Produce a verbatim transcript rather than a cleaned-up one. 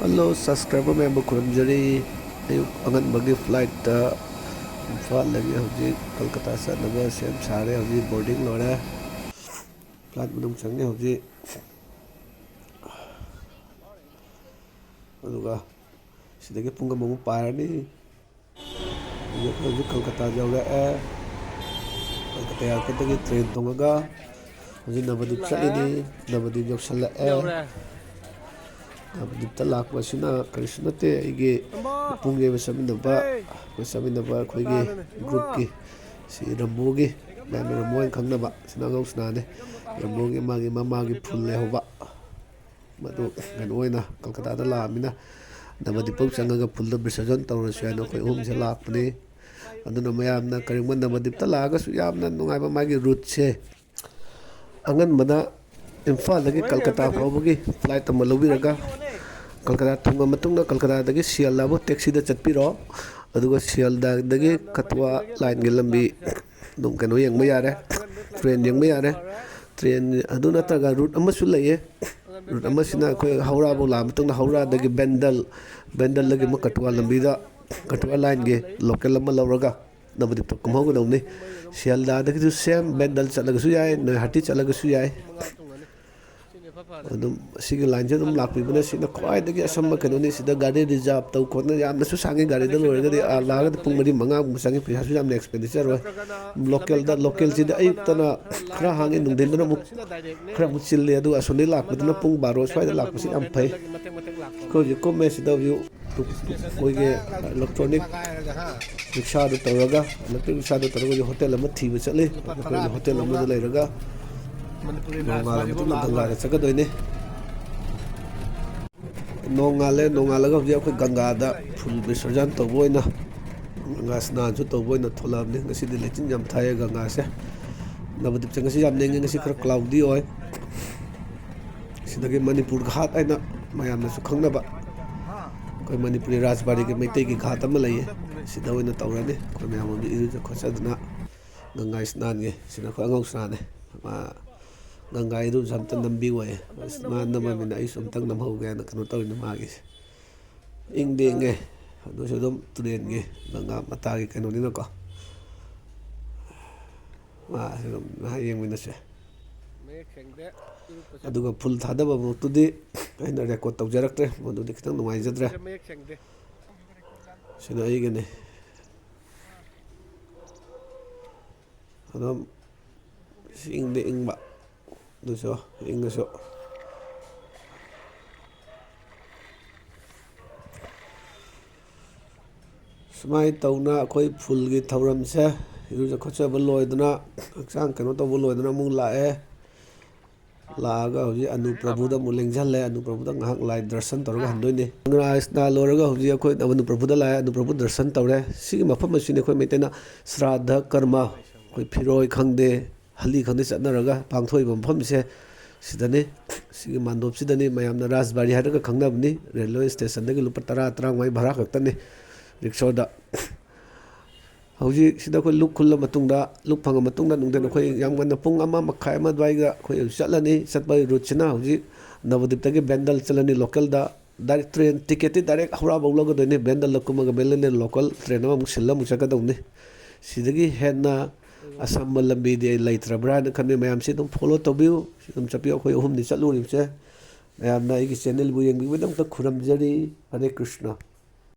Hello, subscriber ꯃꯌꯥꯝꯕꯨ ꯈꯨꯔꯨꯝꯖꯔꯤ꯫ ꯑꯌꯨꯛ ꯑꯉꯟꯕꯒꯤ ꯐ꯭ꯂꯥꯏꯠꯇ ꯏꯝꯐꯥꯜꯗꯒꯤ ꯍꯧꯖꯤꯛ ꯀꯜꯀꯇꯥ ꯆꯠꯅꯕ ꯁꯦꯝ ꯁꯥꯔꯦ꯫ ꯍꯧꯖꯤꯛ ꯕꯣꯔꯗꯤꯡ ꯂꯣꯏꯔꯦ꯫ ꯐ꯭ꯂꯥꯏꯠ ꯃꯅꯨꯡ ꯆꯪꯉꯦ ꯍꯧꯖꯤꯛ꯫ ꯑꯗꯨꯒ ꯁꯤꯗꯒꯤ ꯄꯨꯡ ꯑꯃꯃꯨꯛ ꯄꯥꯏꯔꯅꯤ꯫ ꯍꯧꯖꯤꯛ, ꯍꯧꯖꯤꯛ ꯀꯜꯀꯇꯥ ꯌꯧꯔꯛꯑꯦ꯫ ꯀꯜꯀꯇꯥ ꯑꯦꯌꯥꯔꯄꯣꯔꯠꯇꯒꯤ ꯇ꯭ꯔꯦꯟ ꯇꯣꯡꯉꯒ ꯍꯧꯖꯤꯛ ꯅꯕꯗꯤꯞ ꯆꯠꯂꯤꯅꯤ꯫ ꯅꯕꯗꯤꯞ ꯌꯧꯁꯜꯂꯛꯑꯦ꯫ ꯌꯧꯔꯦ꯫ ꯅꯕꯗꯤꯞꯇ ꯂꯥꯛꯄꯁꯤꯅ ꯀꯔꯤꯁꯨ ꯅꯠꯇꯦ, ꯑꯩꯒꯤ ꯏꯄꯨꯡꯒꯤ ꯑꯣꯏꯕ ꯆꯠꯃꯤꯟꯅꯕ, ꯑꯩꯈꯣꯏ ꯆꯠꯃꯤꯟꯅꯕ ꯑꯩꯈꯣꯏꯒꯤ ꯒ꯭ꯔꯨꯞꯀꯤ, ꯁꯤ ꯔꯝꯕꯣꯒꯤ, ꯃꯌꯥꯝꯅ ꯔꯝꯕꯣ ꯍꯥꯏꯅ ꯈꯪꯅꯕ, ꯁꯤꯅ ꯑꯉꯧ ꯁꯅꯥꯅꯦ꯫ ꯔꯝꯕꯣꯒꯤ ꯃꯥꯒꯤ ꯃꯃꯥꯒꯤ ꯐꯨꯜ ꯂꯩꯍꯧꯕ꯫ ꯃꯗꯨ ꯀꯩꯅꯣ ꯑꯣꯏꯅ ꯀꯜꯀꯇꯥꯗ ꯂꯥꯛꯑꯃꯤꯅ ꯅꯕꯗꯤꯞ ꯐꯥꯎ ꯆꯪꯉꯒ ꯐꯨꯜꯗ ꯕꯤꯁꯔꯖꯟ ꯇꯧꯔꯁꯨ ꯍꯥꯏꯅ ꯑꯩꯈꯣꯏ ꯑꯍꯨꯝꯁꯦ ꯂꯥꯛꯄꯅꯤ꯫ ꯑꯗꯨꯅ ꯃꯌꯥꯝꯅ ꯀꯔꯤꯒꯨꯝꯕ ꯅꯕꯗꯤꯞꯇ ꯂꯥꯛꯑꯒꯁꯨ ꯌꯥꯝꯅ ꯅꯨꯡꯉꯥꯏꯕ ꯃꯥꯒꯤ ꯔꯨꯠꯁꯦ꯫ ꯑꯉꯟꯕꯗ ꯏꯝꯐꯥꯜꯗꯒꯤ ꯀꯜꯀꯇꯥ ꯐꯥꯎꯕꯒꯤ ꯐ꯭ꯂꯥꯏꯠ ꯑꯃ ꯂꯧꯕꯤꯔꯒ ꯀꯜꯀꯇꯥ ꯊꯨꯡꯉ ꯃꯇꯨꯡꯗ ꯀꯜꯀꯇꯥꯗꯒꯤ ꯁꯤꯌꯥꯜꯗꯥꯕꯨ ꯇꯦꯛꯁꯤꯗ ꯆꯠꯄꯤꯔꯣ꯫ ꯑꯗꯨꯒ ꯁꯤꯌꯥꯜꯗꯥꯗꯒꯤ ꯀꯊꯨꯋꯥ ꯂꯥꯏꯟꯒꯤ ꯂꯝꯕꯤ ꯑꯗꯨꯝ ꯀꯩꯅꯣ ꯌꯦꯡꯕ ꯌꯥꯔꯦ, ꯇ꯭ꯔꯦꯟ ꯌꯦꯡꯕ ꯌꯥꯔꯦ꯫ ꯇ꯭ꯔꯦꯟ ꯑꯗꯨ ꯅꯠꯇ꯭ꯔꯒ ꯔꯨꯠ ꯑꯃꯁꯨ ꯂꯩꯌꯦ꯫ ꯔꯨꯠ ꯑꯃꯁꯤꯅ ꯑꯩꯈꯣꯏ ꯍꯧꯔꯥꯐꯧ ꯂꯥꯛꯑ ꯃꯇꯨꯡꯗ ꯍꯧꯔꯥꯗꯒꯤ ꯕꯦꯟꯗꯜ, ꯕꯦꯟꯗꯜꯗꯒꯤ ꯑꯃꯨꯛ ꯀꯊꯨꯋꯥ ꯂꯝꯕꯤꯗ, ꯀꯊꯨꯋꯥ ꯂꯥꯏꯟꯒꯤ ꯂꯣꯀꯦꯜ ꯑꯃ ꯂꯧꯔꯒ ꯅꯕꯗꯤꯞꯇ ꯀꯨꯝꯍꯧꯒꯗꯧꯅꯤ꯫ ꯁꯤꯌꯥꯜꯗꯥꯗꯒꯤꯁꯨ ꯁꯦꯝ ꯕꯦꯟꯗꯜ ꯆꯠꯂꯒꯁꯨ ꯌꯥꯏ, ꯅꯣꯏꯍꯥꯇꯤ ꯆꯠꯂꯒꯁꯨ ꯌꯥꯏ꯫ ꯑꯗꯨꯝ ꯁꯤꯒꯤ ꯂꯥꯏꯟꯁꯦ ꯑꯗꯨꯝ ꯂꯥꯛꯄꯤꯕꯅ ꯁꯤꯅ ꯈ꯭ꯋꯥꯏꯗꯒꯤ ꯑꯁꯝꯕ ꯀꯩꯅꯣꯅꯤ꯫ ꯁꯤꯗ ꯒꯥꯔꯤ ꯔꯤꯖꯥꯕ ꯇꯧ ꯈꯣꯠꯅ ꯌꯥꯝꯅꯁꯨ ꯁꯥꯡꯉꯤ, ꯒꯥꯔꯤꯗ ꯂꯣꯏꯔꯒꯗꯤ ꯑꯥ ꯂꯥꯛꯑꯒꯗꯤ ꯄꯨꯡ ꯃꯔꯤ ꯃꯉꯥꯃꯨꯛ ꯆꯪꯉꯤ, ꯄꯩꯁꯥꯁꯨ ꯌꯥꯝꯅ ꯑꯦꯛꯁꯄꯦꯟꯗꯤꯆꯔ ꯑꯣꯏ꯫ ꯂꯣꯀꯦꯜꯗ, ꯂꯣꯀꯦꯜꯁꯤꯗꯤ ꯑꯌꯨꯛꯇꯅ ꯈꯔ ꯍꯥꯡꯉꯤ, ꯅꯨꯡꯊꯤꯟꯗꯅ ꯑꯃꯨꯛ ꯈꯔ ꯑꯃꯨꯛ ꯆꯤꯜꯂꯤ꯫ ꯑꯗꯨꯒ ꯑꯁꯣꯝꯗꯒꯤ ꯂꯥꯛꯄꯗꯨꯅ ꯄꯨꯡ ꯕꯥꯔꯣ ꯁ꯭ꯋꯥꯏꯗ ꯂꯥꯛꯄꯁꯤ ꯌꯥꯝ ꯐꯩ꯫ ꯑꯩꯈꯣꯏ ꯍꯧꯖꯤꯛ ꯀꯨꯝꯃꯦ ꯁꯤꯗ ꯍꯧꯖꯤꯛ ꯑꯩꯈꯣꯏꯒꯤ ꯏꯂꯦꯛꯇ꯭ꯔꯣꯅꯤꯛ ꯔꯤꯛꯁꯥꯗꯨ ꯇꯧꯔꯒ, ꯏꯂꯦꯛꯇ꯭ꯔꯤꯛ ꯔꯤꯛꯁꯥꯗꯨ ꯇꯧꯔꯒ ꯍꯧꯖꯤꯛ ꯍꯣꯇꯦꯜ ꯑꯃ ꯊꯤꯕ ꯆꯠꯂꯤ꯫ ꯑꯩꯈꯣꯏ ꯍꯣꯇꯦꯜ ꯑꯃꯗ ꯂꯩꯔꯒ ꯅꯣꯡꯉꯥꯜꯂ ꯃꯇꯨꯡꯗ ꯒꯪꯒꯥꯗ ꯆꯠꯀꯗꯣꯏꯅꯤ꯫ ꯅꯣꯡꯉꯥꯜꯂꯦ, ꯅꯣꯡꯉꯥꯜꯂꯒ ꯍꯧꯖꯤꯛ ꯑꯩꯈꯣꯏ ꯒꯪꯒꯥꯗ ꯐꯨꯜ ꯕꯤꯁꯔꯖꯟ ꯇꯧꯕ ꯑꯣꯏꯅ, ꯒꯪꯒꯥ ꯁ꯭ꯅꯥꯟꯁꯨ ꯇꯧꯕ ꯑꯣꯏꯅ ꯊꯣꯛꯂꯛꯑꯕꯅꯤ꯫ ꯉꯁꯤꯗꯤ ꯂꯩꯆꯤꯟ ꯌꯥꯝ ꯊꯥꯏꯌꯦ ꯒꯪꯒꯥꯁꯦ꯫ ꯅꯕꯗꯤꯞꯁꯦ ꯉꯁꯤ ꯌꯥꯝ ꯂꯦꯡꯉꯦ, ꯉꯁꯤ ꯈꯔ ꯀ꯭ꯂꯥꯎꯗꯤ ꯑꯣꯏ꯫ ꯁꯤꯗꯒꯤ ꯃꯅꯤꯄꯨꯔ ꯘꯥꯠ ꯍꯥꯏꯅ ꯃꯌꯥꯝꯅꯁꯨ ꯈꯪꯅꯕ ꯑꯩꯈꯣꯏ ꯃꯅꯤꯄꯨꯔꯤ ꯔꯥꯖꯕꯥꯔꯤꯒꯤ ꯃꯩꯇꯩꯒꯤ ꯘꯥꯠ ꯑꯃ ꯂꯩꯌꯦ꯫ ꯁꯤꯗ ꯑꯣꯏꯅ ꯇꯧꯔꯅꯤ꯫ ꯑꯩꯈꯣꯏ ꯃꯌꯥꯝ ꯑꯃ ꯏꯔꯨꯖ ꯈꯣꯠꯆꯗꯅ ꯒꯪꯒꯥ ꯁ꯭ꯅꯥꯟꯒꯤ, ꯁꯤꯅ ꯑꯩꯈꯣꯏ ꯑꯉꯧ ꯁ꯭ꯅꯥꯟꯅꯦ꯫ ꯃꯥ ꯒꯪꯒꯥ ꯏꯔꯨꯁꯦ ꯑꯝꯇ ꯅꯝꯕꯤꯌꯣꯌꯦ꯫ ꯑꯁ, ꯃꯥ ꯅꯝꯃꯃꯤꯅ ꯑꯩꯁꯨ ꯑꯝꯇꯪ ꯅꯝꯍꯧꯒꯦꯅ ꯀꯩꯅꯣ ꯇꯧꯔꯤꯅꯦ ꯃꯥꯒꯤꯁꯦ꯫ ꯏꯪꯗꯤ ꯏꯪꯉꯦ, ꯑꯗꯨꯁꯨ ꯑꯗꯨꯝ ꯇꯨꯔꯦꯟꯒꯤ ꯒꯪꯒꯥ ꯃꯇꯥꯒꯤ ꯀꯩꯅꯣꯅꯤꯅꯀꯣ꯫ ꯃꯥꯁꯨ ꯑꯗꯨꯝ ꯉꯥꯏꯍꯥꯛ ꯌꯦꯡꯃꯤꯟꯅꯁꯦ꯫ ꯃꯌꯦꯛ ꯁꯦꯡꯗꯦ꯫ ꯑꯗꯨꯒ ꯐꯨꯜ ꯊꯥꯗꯕꯃꯛꯇꯨꯗꯤ ꯑꯩꯅ ꯔꯦꯀꯣꯔꯠ ꯇꯧꯖꯔꯛꯇ꯭ꯔꯦ, ꯃꯗꯨꯗꯤ ꯈꯤꯇꯪ ꯅꯨꯡꯉꯥꯏꯖꯗ꯭ꯔꯦ꯫ ꯃꯌꯦꯛ ꯁꯦꯡꯗꯦ꯫ ꯁꯤꯅ ꯑꯩꯒꯤꯅꯤ꯫ ꯑꯗꯨꯝ ꯏꯪꯗꯤ ꯏꯪꯕ, ꯑꯗꯨꯁꯨ ꯏꯪꯉꯁꯨ꯫ ꯁꯨꯃꯥꯏꯅ ꯇꯧꯅ ꯑꯩꯈꯣꯏ ꯐꯨꯜꯒꯤ ꯊꯧꯔꯝꯁꯦ, ꯏꯔꯨꯖ ꯈꯣꯠꯆꯕ ꯂꯣꯏꯗꯅ, ꯍꯛꯆꯥꯡ ꯀꯩꯅꯣ ꯇꯧꯕ ꯂꯣꯏꯗꯅ ꯑꯃꯨꯛ ꯂꯥꯛꯑꯦ꯫ ꯂꯥꯛꯑꯒ ꯍꯧꯖꯤꯛ ꯑꯅꯨ ꯄ꯭ꯔꯚꯨꯗ ꯑꯃꯨꯛ ꯂꯦꯡꯁꯤꯜꯂꯦ꯫ ꯑꯅꯨ ꯄ꯭ꯔꯚꯨꯗ ꯉꯥꯏꯍꯥꯛ ꯂꯥꯏ ꯗꯔꯁꯟ ꯇꯧꯔꯒ ꯍꯟꯗꯣꯏꯅꯤ꯫ ꯒꯪꯒꯥ ꯁ꯭ꯅꯥꯟ ꯂꯣꯏꯔꯒ ꯍꯧꯖꯤꯛ ꯑꯩꯈꯣꯏ ꯑꯅꯨ ꯄ꯭ꯔꯚꯨꯗ ꯂꯥꯛꯑꯦ꯫ ꯑꯅꯨ ꯄ꯭ꯔꯚꯨ ꯗꯔꯁꯟ ꯇꯧꯔꯦ꯫ ꯁꯤꯒꯤ ꯃꯐꯝ ꯑꯁꯤꯅꯤ ꯑꯩꯈꯣꯏ ꯃꯩꯇꯩꯅ ꯁ꯭ꯔꯥꯗꯙ ꯀꯔꯃ, ꯑꯩꯈꯣꯏ ꯐꯤꯔꯣꯏ ꯈꯪꯗꯦ, ꯍꯜꯂꯤ ꯈꯪꯗꯦ ꯆꯠꯅꯔꯒ ꯄꯥꯡꯊꯣꯛꯏꯕ ꯃꯐꯝꯁꯦ ꯁꯤꯗꯅꯤ꯫ ꯁꯤꯒꯤ ꯃꯥꯟꯗꯣꯞꯁꯤꯗꯅꯤ꯫ ꯃꯌꯥꯝꯅ ꯔꯥꯖꯕꯥꯔꯤ ꯍꯥꯏꯔꯒ ꯈꯪꯅꯕꯅꯤ꯫ ꯔꯦꯜꯋꯦ ꯁ꯭ꯇꯦꯁꯟꯗꯒꯤ ꯂꯨꯄꯥ ꯇꯔꯥ, ꯇꯔꯥꯃꯉꯥ ꯚꯔꯥ ꯈꯛꯇꯅꯤ ꯔꯤꯛꯁꯣꯗ꯫ ꯍꯧꯖꯤꯛ ꯁꯤꯗ ꯑꯩꯈꯣꯏ ꯂꯨꯞ ꯈꯨꯜꯂ ꯃꯇꯨꯡꯗ, ꯂꯨꯞ ꯐꯪꯉ ꯃꯇꯨꯡꯗ ꯅꯨꯡꯊꯤꯟ ꯑꯩꯈꯣꯏ ꯌꯥꯝ ꯉꯟꯅ ꯄꯨꯡ ꯑꯃ ꯃꯈꯥꯏ, ꯑꯃ ꯑꯗꯨꯋꯥꯏꯗ ꯑꯩꯈꯣꯏ ꯆꯠꯂꯅꯤ꯫ ꯆꯠꯄꯒꯤ ꯔꯨꯠꯁꯤꯅ ꯍꯧꯖꯤꯛ ꯅꯕꯗꯤꯞꯇꯒꯤ ꯕꯦꯟꯗꯜ ꯆꯠꯂꯅꯤ ꯂꯣꯀꯦꯜꯗ꯫ ꯗꯥꯏꯔꯦꯛ ꯇ꯭ꯔꯦꯟ ꯇꯤꯀꯦꯠꯇꯤ ꯗꯥꯏꯔꯦꯛ ꯍꯧꯔꯥꯐꯧ ꯂꯧꯒꯗꯣꯏꯅꯤ꯫ ꯕꯦꯟꯗꯜꯗ ꯀꯨꯝꯃꯒ ꯕꯦꯟꯗꯜꯗ ꯂꯣꯀꯦꯜ ꯇ꯭ꯔꯦꯟ ꯑꯃꯃꯨꯛ ꯁꯤꯜꯂ ꯑꯃꯨꯛ ꯆꯠꯀꯗꯧꯅꯤ꯫ ꯁꯤꯗꯒꯤ ꯍꯦꯟꯅ ꯑꯁꯝꯕ ꯂꯝꯕꯤꯗꯤ ꯑꯩ ꯂꯩꯇ꯭ꯔꯕ꯭ꯔꯥ ꯍꯥꯏꯅ ꯈꯟꯕꯤ꯫ ꯃꯌꯥꯝꯁꯤ ꯑꯗꯨꯝ ꯐꯣꯂꯣ ꯇꯧꯕꯤꯌꯨ꯫ ꯁꯤ ꯑꯗꯨꯝ ꯆꯠꯄꯤꯌꯨ꯫ ꯑꯩꯈꯣꯏ ꯑꯍꯨꯝꯅꯤ ꯆꯠꯂꯨꯔꯤꯕꯁꯦ꯫ ꯃꯌꯥꯝꯅ ꯑꯩꯒꯤ ꯆꯦꯅꯦꯜꯕꯨ ꯌꯦꯡꯕꯤꯕꯒꯤꯗꯃꯛꯇ ꯈꯨꯔꯨꯝꯖꯔꯤ꯫ ꯍꯔꯦ ꯀ꯭ꯔꯤꯁꯅ꯫